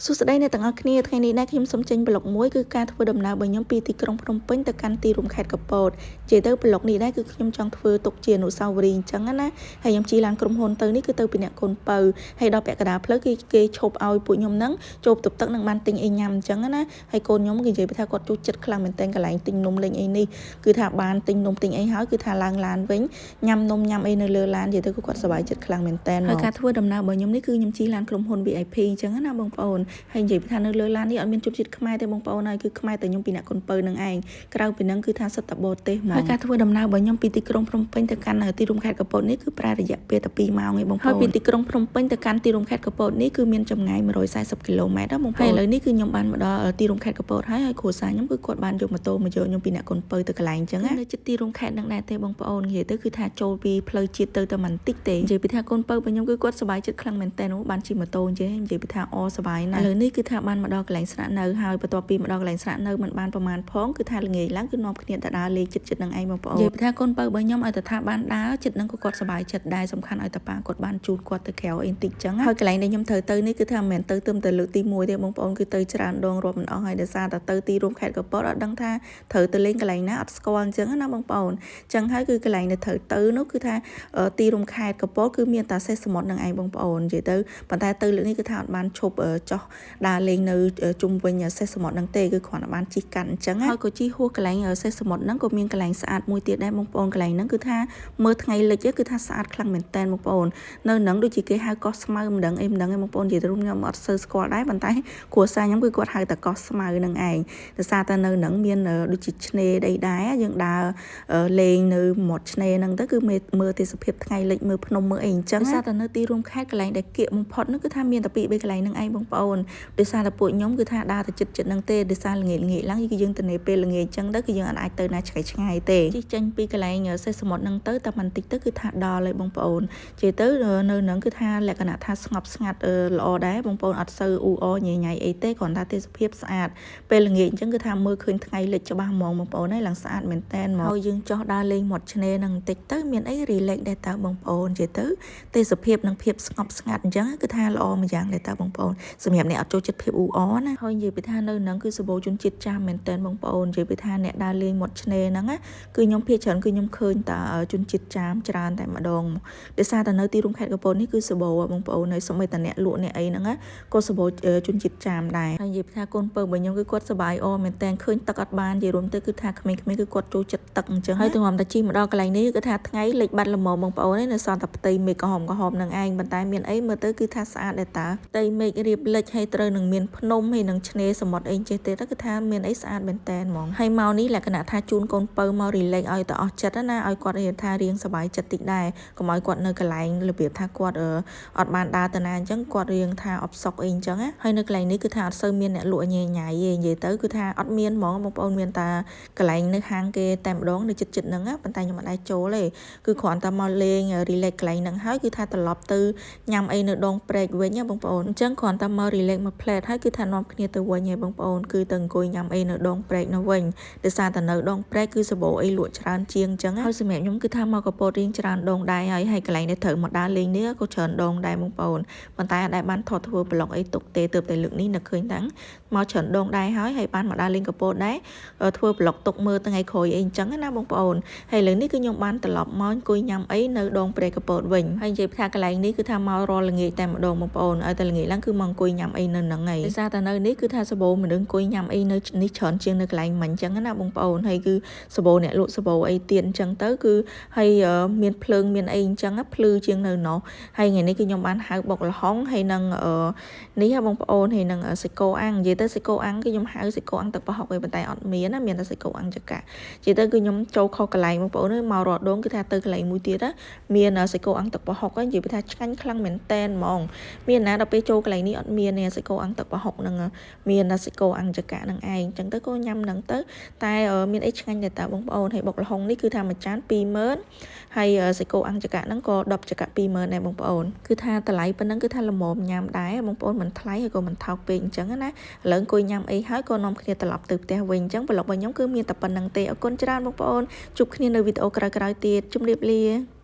សួស្តីអ្នកទាំងអស់គ្នាថ្ងៃនេះដែរខ្ញុំសូមចេញ vlog មួយគឺការធ្វើដំណើររបស់ខ្ញុំពីទីក្រុងភ្នំពេញទៅកាន់ទីរួមខេត្តកំពតនិយាយទៅ vlog នេះដែរគឺខ្ញុំចង់ធ្វើទុកជាអនុស្សាវរីយ៍អញ្ចឹងណាហើយខ្ញុំជិះឡានក្រុមហ៊ុនទៅនេះគឺទៅពីអ្នកកូនពៅហើយដល់ពាក់កណ្ដាលផ្លូវគឺគេឈប់ឲ្យពួកខ្ញុំហ្នឹងចូលបន្ទប់ទឹកនឹងបានទិញអីញ៉ាំអញ្ចឹងណាហើយកូនខ្ញុំគេនិយាយថាគាត់ចូលចិត្តខ្លាំងមែនទែនកន្លែងទិញនំលេងអីនេះគឺថាបានទិញនំទិញអីហើយគឺថាឡើងឡានវិញញ៉ាំនំញ៉ាំអីនៅលើឡាននិយាយទៅគឺគាត់សប្បាយចិត្តខ្លាំងមែនទែនហើយការធ្វើដំណើររបស់ខ្ញុំនេះគឺខ្ញុំជិះឡានក្រុមហ៊ុន VIP អញ្ចឹងណាបងប្អូនហើយនិយាយថានៅលើឡាននេះអត់មានជនជាតិខ្មែរទេបងប្អូនហើយគឺខ្មែរតែខ្ញុំពីអ្នកកូនពៅនឹងឯងក្រៅពីហ្នឹងគឺថាសុទ្ធតែបរទេសហ្មងហើយការធ្វើដំណើររបស់ខ្ញុំពីទីក្រុងភ្នំពេញទៅកាន់ទីរួមខេត្តកំពតនេះគឺប្រើរយៈពេលតែ2ម៉ោងឯងបងប្អូនហើយពីទីក្រុងភ្នំពេញទៅកាន់ទីរួមខេត្តកំពតនេះគឺមានចម្ងាយ140គីឡូម៉ែត្រណាបងប្អូនហើយឥឡូវនេះគឺខ្ញុំបានមកដល់ទីរួមខេត្តកំពតហើយហើយគ្រួសារខ្ញុំគឺគាត់បានយកម៉ូតូមកយកខ្ញុំពីអ្នកកូនពៅទៅកន្លែងអញ្ចឹងណានៅជិតទីរួមខេត្តនឹងដែរទេបងប្អូននិយាយទៅគឺថាចូលពីផ្លូវជាតិទៅតែបន្តិចទេនិយាយពីថាកូនពៅរបស់ខ្ញុំគឺគាត់សប្បាយចិត្តខ្លាំងមែនតើបានជិះម៉ូតូអញ្ចឹងនិយាយពីថាអសប្បាយណាស់ឥឡូវនេះគឺថាបានមកដល់កន្លែងស្នាក់នៅហើយបន្ទាប់ពីមកដល់កន្លែងស្នាក់នៅមិនបានប្រហែលផងគឺថាល្ងាចឡើងគឺនាំគ្នាទៅដើរលេងចិត្តចិត្តនឹងឯងបងប្អូននិយាយពីថាកូនពៅរបស់ខ្ញុំឲ្យតែថាបានដើរចិត្តនឹងក៏គាត់សប្បាយចិត្តដែរសំខាន់ឲ្យតែប៉ាគាត់បានជូនគាត់ទៅក្រៅអីបន្តិចចឹងហើយកន្លែងដែលខ្ញុំត្រូវទៅនេះគឺថាមិនមែនទៅទើបតែលើកទី1ទេបងប្អូនគឺទៅច្រើនដងរាប់មិនអស់ហើយដោយសារតែទៅទីរួមខេត្តកំពតអត់ដឹងថាត្រូវទៅលេងកន្លែងណាអត់ស្គាល់អញ្ចឹងណាបងប្អូនចឹងហើយគឺកន្លែងដែលត្រូវទៅនោះគឺថាទីរួមខេត្តកំពតគឺមានតែសេះសមុទ្រនឹងឯងបងប្អូននិយាយទៅប៉ុន្តែទៅលើកនេះគឺថាអត់បានឈប់ចោះដើរលេងនៅជុំវិញសេះសមុទ្រហ្នឹងទេគឺគ្រាន់តែបានជិះកាត់អញ្ចឹងហើយក៏ជិះហួសកន្លែងសេះសមុទ្រហ្នឹងក៏មានកន្លែងស្អាតមួយទៀតដែរបងប្អូនកន្លែងហ្នឹងគឺថាមើលថ្ងៃលិចគឺថាស្អាតខ្លាំងមែនតើបងប្អូននៅហ្នឹងដូចជាគេហៅកោះស្មៅមិនដឹងអីមិនដឹងឯងបងប្អូននិយាយទៅខ្ញុំអត់សូវស្គាល់ដែរប៉ុន្តែគ្រួសារខ្ញុំគឺគាត់ហៅតែកោះស្មៅហ្នឹងឯងដោយសារតែនៅហ្នឹងមានដូចជាឆ្នេរដីដែរយើងដើរលេងនៅមាត់ឆ្នេរហ្នឹងទៅគឺមើលទេសភាពថ្ងៃលិចមើលភ្នំមើលអីអញ្ចឹងដោយសារតែនៅទីរួមខេត្តកន្លែងដែលគៀកបំផុតនោះគឺថាមានតែពីរបីកន្លែងហ្នឹងឯងបងប្អូនដោយសារតែពួកខ្ញុំគឺថាដើរតែចិត្តចិត្តហ្នឹងទេដោយសារល្ងាចល្ងាចឡើងគឺយើងទៅនេពេលល្ងាចអញ្ចឹងទៅគឺយើងអាចទៅណាឆ្ងាយឆ្ងាយទេជិះចេញពីកន្លែងសេះសមុទ្រហ្នឹងទៅតែបន្តិចទៅគឺថាដល់ហើយបងប្អូននិយាយទៅនៅហ្នឹងគឺថាលក្ខណៈថាស្ងប់ស្ងាត់ល្អដែរបងប្អូនអត់សូវអ៊ូអរញ៉ៃញ៉ៃអីទេគ្រាន់តែទេសភាពស្អាតពេលល្ងាចអញ្ចឹងគឺថាមើលឃើញថ្ងៃលិចច្បាស់ហ្មងបងប្អូនហើយឡើងស្អាតមែនតែនហ្មងហើយយើងចោះដើរលេងមាត់ឆ្នេរហ្នឹងបន្តិចទៅមានអី relax ដែរតើបងប្អូននិយាយទៅទេសភាពនិងភាពស្ងប់ស្ងាត់អញ្ចឹងគឺថាល្អមួយយ៉ាងដែរតើបងប្អូនសម្រាប់អ្នកអត់ចូលចិត្តភាពអ៊ូអរណាហើយនិយាយពីថានៅហ្នឹងគឺសម្បូរជនជាតិចាស់មែនតើបងប្អូននិយាយពីថាអ្នកដើរលេងមាត់ឆ្នេរហ្នឹងណាគឺខ្ញុំភាគច្រើនគឺខ្ញុំឃើញតែជនជាតិចាមច្រើនតែម្ដងដោយសារតែនៅទីរួមខេត្តកំពតនេះគឺសម្បូរបងប្អូនហើយសូម្បីតែអ្នកលក់អ្នកអីហ្នឹងណាក៏សម្បូរជនជាតិចាមដែរហើយនិយាយពីថាកូនពៅរបស់ខ្ញុំគឺគាត់សប្បាយអមែនតើឃើញទឹកអត់បាននិយាយរួមទៅគឺថាក្មេងៗគឺគាត់ចូលចិត្តទឹកអញ្ចឹងហើយទម្រាំតែជិះមកដល់កន្លែងនេះគឺថាថ្ងៃលិចបាត់ល្មមបងប្អូននៅសល់តែផ្ទៃមេឃក្រហមក្រហមនឹងឯងប៉ុន្តែមានអីមើលទៅគឺថាស្អាតដែរតើផ្ទៃមេឃរៀបលិចហើយត្រូវនឹងមានភ្នំហើយនឹងឆ្នេរសមុទ្រអីចេះទេទៅគឺថាមានអីស្អាតមែនតើហ្មងហើយមកនេះលក្ខណៈថាជូនកូនពៅមក relax ឲ្យតែអស់ចិត្តណាឲ្យគាត់រៀនថារៀងសប្បាយចិត្តតិចដែរកុំឲ្យគាត់នៅកន្លែងរបៀបថាគាត់អត់បានដើរទៅណាអញ្ចឹងគាត់រៀងថាអផ្សុកអីអញ្ចឹងណាហើយនៅកន្លែងនេះគឺថាអត់សូវមានអ្នកលក់ញ៉ៃញ៉ៃទេនិយាយទៅគឺថាអត់មានហ្មងបងប្អូនមានតែកន្លែងនៅហាងគេតែម្ដងនៅចិត្តចិត្តហ្នឹងណាប៉ុន្តែខ្ញុំអត់ដែរចូលទេគឺគ្រាន់តែមកលេង relax កន្លែងហ្នឹងហើយគឺថាត្រឡប់ទៅញ៉ាំអីនៅដងព្រែកវិញណាបងប្អូនអញ្ចឹងគ្រាន់តែមក relax មួយផ្លែតហើយគឺថានាំគ្នាទៅវិញហើយបងប្អូនគឺទៅអង្គុយញ៉ាំអីនៅដងព្រែកនៅវិញដោយសារតែនៅដងព្រែកគឺសម្បូរអីលក់ច្រើនជាងអញ្ចឹងហើយសម្រាប់ខ្ញុំគឺថាមកកំពតរៀងច្រើនដងដែរហើយហើយកន្លែងដែលត្រូវមកដើរលេងនេះក៏ច្រើនដងដែរបងប្អូនប៉ុន្តែអត់ដែលបានថតធ្វើ vlog អីទុកទេទើបតែលើកនេះនឹកឃើញតាំងមកច្រើនដងដែរហើយហើយបានមកដើរលេងកំពតដែរធ្វើ vlog ទុកមើលថ្ងៃក្រោយអីអញ្ចឹងណាបងប្អូនហើយលើនេះគឺខ្ញុំបានត្រឡប់មកអង្គុយញ៉ាំអីនៅដងព្រែកកំពតវិញហើយនិយាយថាកន្លែងនេះគឺថាមករាល់ល្ងាចតែម្ដងបងប្អូនឲ្យតែល្ងាចឡើងគឺមកអង្គុយញ៉ាំអីនៅហ្នឹងហើយដោយសារតែនៅនេះគឺថាសម្បូរមនុស្សអង្គុយញ៉ាំអីនៅនេះច្រើនជាងនៅកន្លែងមិញអញ្ចឹងណាបងប្អូនហើយគឺសម្បូរអ្នកលក់សម្បូរអីទៀតអញ្ចឹងទៅគឺហើយមានភ្លើងមានអីអញ្ចឹងភ្លឺជាងនៅនោះហើយថ្ងៃនេះគឺខ្ញុំបានហៅបុកល្ហុងហើយនឹងនេះបងប្អូនហើយនឹងសាច់គោអាំងនិយាយទៅសាច់គោអាំងគឺខ្ញុំហៅសាច់គោអាំងទឹកប្រហុកឯងប៉ុន្តែអត់មានណាមានតែសាច់គោអាំងចកានិយាយទៅគឺខ្ញុំចូលខុសកន្លែងបងប្អូនមករដងគឺថាទៅកន្លែងមួយទៀតណាមានសាច់គោអាំងទឹកប្រហុកនិយាយថាឆ្ងាញ់ខ្លាំងមែនតែនហ្មងមានណាដល់ពេលចូលកន្លែងនេះអត់មានទេសាច់គោអាំងទឹកប្រហុកហ្នឹងមានតែសាច់គោអាំងចកាហ្នឹងឯងអញ្ចឹងទៅក៏ញ៉ាំហ្នឹងទៅតែមានអីឆ្ងាញ់ដែរតើបងប្អូនហើយបុកល្ហុងនេះគឺថាមួយចាន20000ហើយសាច់គោអាំងចកាហ្នឹងក៏10ចកា20000ដែរបងប្អូនគឺថាតម្លៃប៉ុណ្ណឹងគឺថាល្មមញ៉ាំដែរបងប្អូនមិនថ្លៃហើយក៏មិនថោកពេកអញ្ចឹងណាឥឡូវអង្គុយញ៉ាំអីហើយក៏នាំគ្នាត្រឡប់ទៅផ្ទះវិញអញ្ចឹង vlog របស់ខ្ញុំគឺមានតែប៉ុណ្ណឹងទេអរគុណច្រើនបងប្អូនជួបគ្នានៅវីដេអូក្រោយៗទៀតជម្រាបលា។